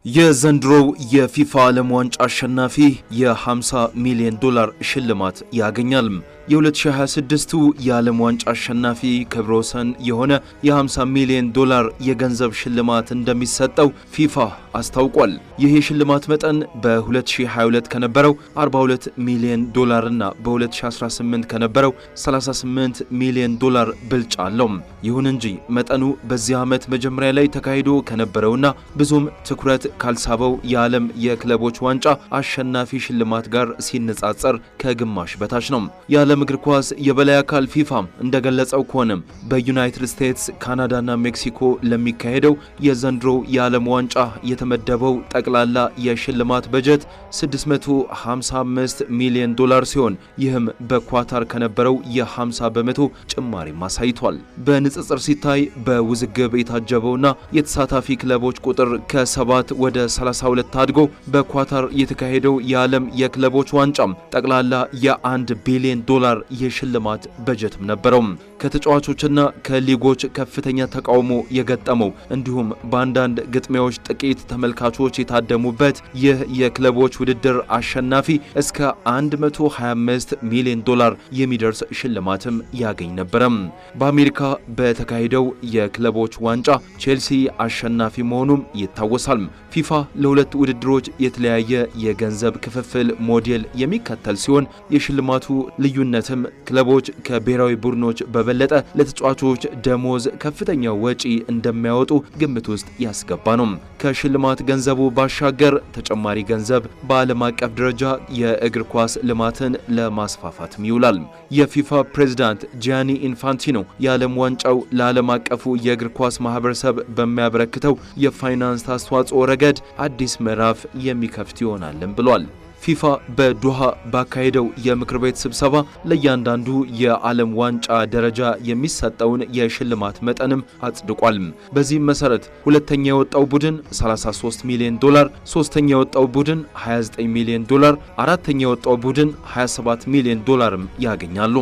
የዘንድሮው የፊፋ ዓለም ዋንጫ አሸናፊ የ50 ሚሊዮን ዶላር ሽልማት ያገኛል። የ2026ቱ የዓለም ዋንጫ አሸናፊ ክብረ ወሰን የሆነ የ50 ሚሊዮን ዶላር የገንዘብ ሽልማት እንደሚሰጠው ፊፋ አስታውቋል። ይህ የሽልማት መጠን በ2022 ከነበረው 42 ሚሊዮን ዶላር እና በ2018 ከነበረው 38 ሚሊዮን ዶላር ብልጫ አለው። ይሁን እንጂ መጠኑ በዚህ ዓመት መጀመሪያ ላይ ተካሂዶ ከነበረውና ብዙም ትኩረት ካልሳበው የዓለም የክለቦች ዋንጫ አሸናፊ ሽልማት ጋር ሲነጻጸር ከግማሽ በታች ነው። የዓለም እግር ኳስ የበላይ አካል ፊፋ እንደገለጸው ከሆነም በዩናይትድ ስቴትስ፣ ካናዳና ሜክሲኮ ለሚካሄደው የዘንድሮው የዓለም ዋንጫ የተመደበው ጠቅላላ የሽልማት በጀት 655 ሚሊዮን ዶላር ሲሆን ይህም በኳታር ከነበረው የ50% ጭማሪም አሳይቷል። በንጽጽር ሲታይ በውዝግብ የታጀበውና የተሳታፊ ክለቦች ቁጥር ከ7 ወደ 32 አድጎ በኳታር የተካሄደው የዓለም የክለቦች ዋንጫም ጠቅላላ የ1 ቢሊዮን ዶላር የሽልማት በጀትም ነበረው። ከተጫዋቾችና ከሊጎች ከፍተኛ ተቃውሞ የገጠመው እንዲሁም በአንዳንድ ግጥሚያዎች ጥቂት ተመልካቾች የታደሙበት ይህ የክለቦች ውድድር አሸናፊ እስከ 125 ሚሊዮን ዶላር የሚደርስ ሽልማትም ያገኝ ነበረም። በአሜሪካ በተካሄደው የክለቦች ዋንጫ ቼልሲ አሸናፊ መሆኑም ይታወሳል። ፊፋ ለሁለት ውድድሮች የተለያየ የገንዘብ ክፍፍል ሞዴል የሚከተል ሲሆን የሽልማቱ ልዩነትም ክለቦች ከብሔራዊ ቡድኖች በበለጠ ለተጫዋቾች ደሞዝ ከፍተኛ ወጪ እንደሚያወጡ ግምት ውስጥ ያስገባ ነው። ከሽልማት ገንዘቡ ባሻገር ተጨማሪ ገንዘብ በዓለም አቀፍ ደረጃ የእግር ኳስ ልማትን ለማስፋፋትም ይውላል። የፊፋ ፕሬዝዳንት ጂያኒ ኢንፋንቲኖ የዓለም ዋንጫው ለዓለም አቀፉ የእግር ኳስ ማህበረሰብ በሚያበረክተው የፋይናንስ አስተዋጽኦ ረገድ አዲስ ምዕራፍ የሚከፍት ይሆናልም ብሏል። ፊፋ በዶሃ ባካሄደው የምክር ቤት ስብሰባ ለእያንዳንዱ የዓለም ዋንጫ ደረጃ የሚሰጠውን የሽልማት መጠንም አጽድቋል። በዚህም መሰረት ሁለተኛ የወጣው ቡድን 33 ሚሊዮን ዶላር፣ ሶስተኛ የወጣው ቡድን 29 ሚሊዮን ዶላር፣ አራተኛ የወጣው ቡድን 27 ሚሊዮን ዶላርም ያገኛሉ።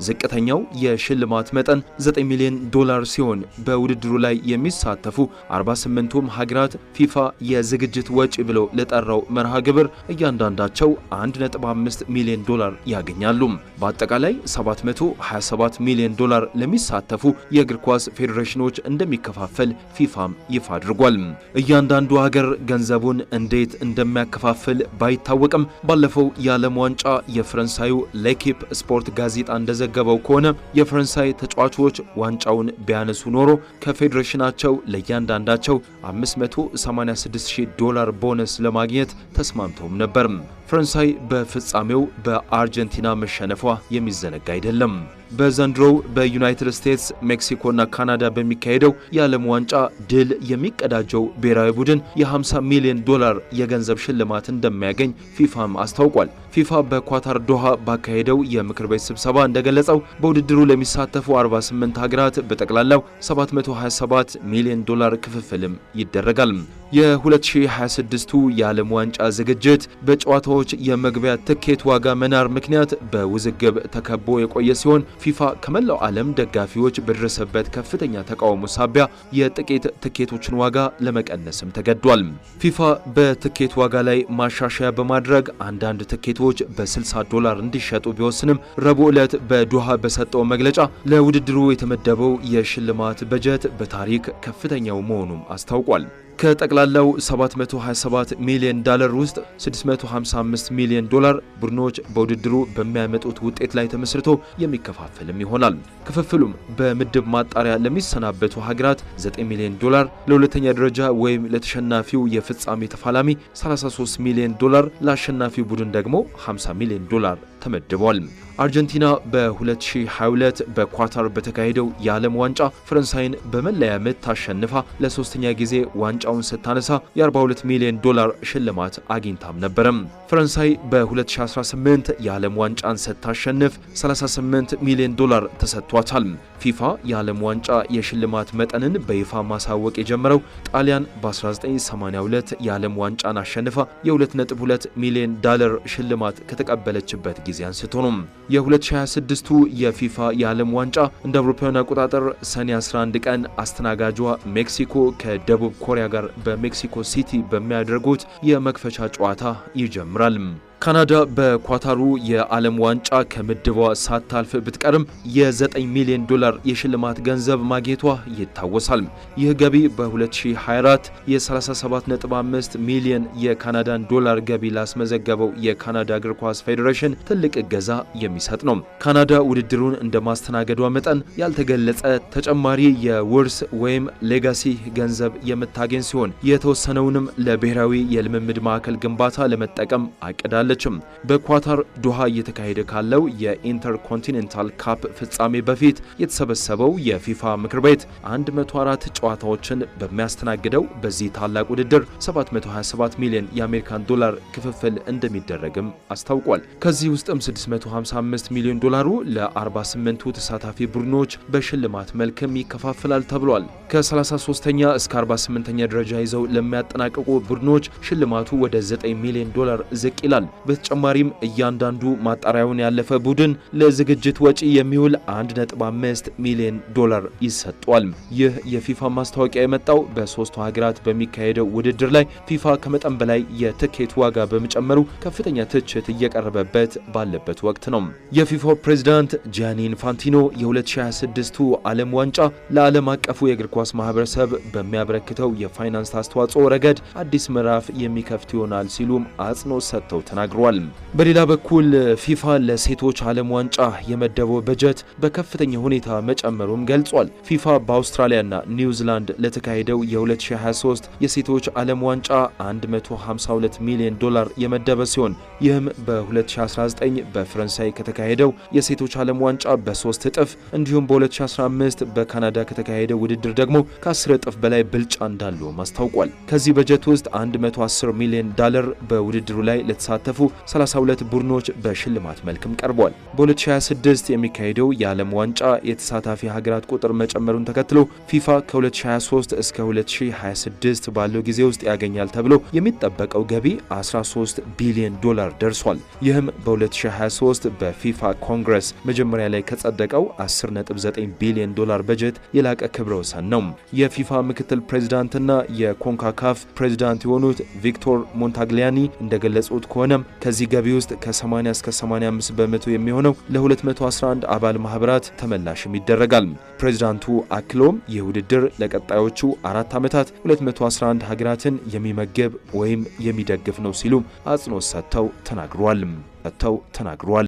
ዝቅተኛው የሽልማት መጠን 9 ሚሊዮን ዶላር ሲሆን በውድድሩ ላይ የሚሳተፉ 48ቱም ሀገራት ፊፋ የዝግጅት ወጪ ብሎ ለጠራው መርሃ ግብር እያንዳንዳቸው 1.5 ሚሊዮን ዶላር ያገኛሉ። በአጠቃላይ 727 ሚሊዮን ዶላር ለሚሳተፉ የእግር ኳስ ፌዴሬሽኖች እንደሚከፋፈል ፊፋም ይፋ አድርጓል። እያንዳንዱ ሀገር ገንዘቡን እንዴት እንደሚያከፋፍል ባይታወቅም ባለፈው የዓለም ዋንጫ የፈረንሳዩ ሌኪፕ ስፖርት ጋዜጣ እንደዘገበው ከሆነ የፈረንሳይ ተጫዋቾች ዋንጫውን ቢያነሱ ኖሮ ከፌዴሬሽናቸው ለእያንዳንዳቸው 586,000 ዶላር ቦነስ ለማግኘት ተስማምተውም ነበር። ፈረንሳይ በፍጻሜው በአርጀንቲና መሸነፏ የሚዘነጋ አይደለም። በዘንድሮው በዩናይትድ ስቴትስ፣ ሜክሲኮና ካናዳ በሚካሄደው የዓለም ዋንጫ ድል የሚቀዳጀው ብሔራዊ ቡድን የ50 ሚሊዮን ዶላር የገንዘብ ሽልማት እንደሚያገኝ ፊፋም አስታውቋል። ፊፋ በኳታር ዶሃ ባካሄደው የምክር ቤት ስብሰባ እንደገለጸው በውድድሩ ለሚሳተፉ 48 ሀገራት በጠቅላላው 727 ሚሊዮን ዶላር ክፍፍልም ይደረጋል። የ2026ቱ የዓለም ዋንጫ ዝግጅት በጨዋታዎች የመግቢያ ትኬት ዋጋ መናር ምክንያት በውዝግብ ተከቦ የቆየ ሲሆን ፊፋ ከመላው ዓለም ደጋፊዎች በደረሰበት ከፍተኛ ተቃውሞ ሳቢያ የጥቂት ትኬቶችን ዋጋ ለመቀነስም ተገዷል። ፊፋ በትኬት ዋጋ ላይ ማሻሻያ በማድረግ አንዳንድ ትኬቶች በ60 ዶላር እንዲሸጡ ቢወስንም ረቡዕ ዕለት በዶሃ በሰጠው መግለጫ ለውድድሩ የተመደበው የሽልማት በጀት በታሪክ ከፍተኛው መሆኑም አስታውቋል። ከጠቅላላው 727 ሚሊዮን ዶላር ውስጥ 655 ሚሊዮን ዶላር ቡድኖች በውድድሩ በሚያመጡት ውጤት ላይ ተመስርቶ የሚከፋፈልም ይሆናል። ክፍፍሉም በምድብ ማጣሪያ ለሚሰናበቱ ሀገራት 9 ሚሊዮን ዶላር፣ ለሁለተኛ ደረጃ ወይም ለተሸናፊው የፍጻሜ ተፋላሚ 33 ሚሊዮን ዶላር፣ ለአሸናፊው ቡድን ደግሞ 50 ሚሊዮን ዶላር ተመድቧል። አርጀንቲና በ2022 በኳታር በተካሄደው የዓለም ዋንጫ ፈረንሳይን በመለያ ምት አሸንፋ ለሶስተኛ ጊዜ ዋንጫውን ስታነሳ የ42 ሚሊዮን ዶላር ሽልማት አግኝታም ነበረም። ፈረንሳይ በ2018 የዓለም ዋንጫን ስታሸንፍ 38 ሚሊዮን ዶላር ተሰጥቷታል። ፊፋ የዓለም ዋንጫ የሽልማት መጠንን በይፋ ማሳወቅ የጀመረው ጣሊያን በ1982 የዓለም ዋንጫን አሸንፋ የ2.2 ሚሊዮን ዶላር ሽልማት ከተቀበለችበት ጊዜ ጊዜ አንስቶ ነው። የ2026ቱ የፊፋ የዓለም ዋንጫ እንደ አውሮፓውያን አቆጣጠር ሰኔ 11 ቀን አስተናጋጇ ሜክሲኮ ከደቡብ ኮሪያ ጋር በሜክሲኮ ሲቲ በሚያደርጉት የመክፈቻ ጨዋታ ይጀምራል። ካናዳ በኳታሩ የዓለም ዋንጫ ከምድቧ ሳታልፍ ብትቀርም የ9 ሚሊዮን ዶላር የሽልማት ገንዘብ ማግኘቷ ይታወሳል። ይህ ገቢ በ2024 የ37.5 ሚሊዮን የካናዳን ዶላር ገቢ ላስመዘገበው የካናዳ እግር ኳስ ፌዴሬሽን ትልቅ እገዛ የሚሰጥ ነው። ካናዳ ውድድሩን እንደማስተናገዷ መጠን ያልተገለጸ ተጨማሪ የውርስ ወይም legacy ገንዘብ የምታገኝ ሲሆን የተወሰነውንም ለብሔራዊ የልምምድ ማዕከል ግንባታ ለመጠቀም አቅዳለች። በኳታር ዶሃ እየተካሄደ ካለው የኢንተርኮንቲኔንታል ካፕ ፍጻሜ በፊት የተሰበሰበው የፊፋ ምክር ቤት 104 ጨዋታዎችን በሚያስተናግደው በዚህ ታላቅ ውድድር 727 ሚሊዮን የአሜሪካን ዶላር ክፍፍል እንደሚደረግም አስታውቋል። ከዚህ ውስጥም 655 ሚሊዮን ዶላሩ ለ48ቱ ተሳታፊ ቡድኖች በሽልማት መልክም ይከፋፍላል ተብሏል። ከ33ኛ እስከ 48ኛ ደረጃ ይዘው ለሚያጠናቅቁ ቡድኖች ሽልማቱ ወደ 9 ሚሊዮን ዶላር ዝቅ ይላል። በተጨማሪም እያንዳንዱ ማጣሪያውን ያለፈ ቡድን ለዝግጅት ወጪ የሚውል 1.5 ሚሊዮን ዶላር ይሰጧል። ይህ የፊፋ ማስታወቂያ የመጣው በሶስቱ ሀገራት በሚካሄደው ውድድር ላይ ፊፋ ከመጠን በላይ የትኬት ዋጋ በመጨመሩ ከፍተኛ ትችት እየቀረበበት ባለበት ወቅት ነው። የፊፋው ፕሬዝዳንት ጂያኒ ኢንፋንቲኖ የ2026ቱ ዓለም ዋንጫ ለዓለም አቀፉ የእግር ኳስ ማህበረሰብ በሚያበረክተው የፋይናንስ አስተዋጽኦ ረገድ አዲስ ምዕራፍ የሚከፍት ይሆናል ሲሉም አጽንኦት ሰጥተው ተናግረዋል። በሌላ በኩል ፊፋ ለሴቶች ዓለም ዋንጫ የመደበው በጀት በከፍተኛ ሁኔታ መጨመሩም ገልጿል። ፊፋ በአውስትራሊያና ኒውዚላንድ ለተካሄደው የ2023 የሴቶች ዓለም ዋንጫ 152 ሚሊዮን ዶላር የመደበ ሲሆን ይህም በ2019 በፈረንሳይ ከተካሄደው የሴቶች ዓለም ዋንጫ በ3 እጥፍ እንዲሁም በ2015 በካናዳ ከተካሄደው ውድድር ደግሞ ከ10 እጥፍ በላይ ብልጫ እንዳለውም አስታውቋል። ከዚህ በጀት ውስጥ 110 ሚሊዮን ዶላር በውድድሩ ላይ ለተሳተፉ 32 ቡድኖች በሽልማት መልክም ቀርቧል። በ2026 የሚካሄደው የዓለም ዋንጫ የተሳታፊ ሀገራት ቁጥር መጨመሩን ተከትሎ ፊፋ ከ2023 እስከ 2026 ባለው ጊዜ ውስጥ ያገኛል ተብሎ የሚጠበቀው ገቢ 13 ቢሊዮን ዶላር ደርሷል። ይህም በ2023 በፊፋ ኮንግረስ መጀመሪያ ላይ ከጸደቀው 10.9 ቢሊዮን ዶላር በጀት የላቀ ክብረ ወሰን ነው። የፊፋ ምክትል ፕሬዚዳንትና የኮንካካፍ ፕሬዚዳንት የሆኑት ቪክቶር ሞንታግሊያኒ እንደገለጹት ከሆነ ከዚህ ገቢ ውስጥ ከ80 እስከ 85% የሚሆነው ለ211 አባል ማህበራት ተመላሽም ይደረጋል። ፕሬዚዳንቱ አክሎም ይህ ውድድር ለቀጣዮቹ 4 ዓመታት 211 ሀገራትን የሚመግብ ወይም የሚደግፍ ነው ሲሉ አጽንኦት ሰጥተው ተናግሯል።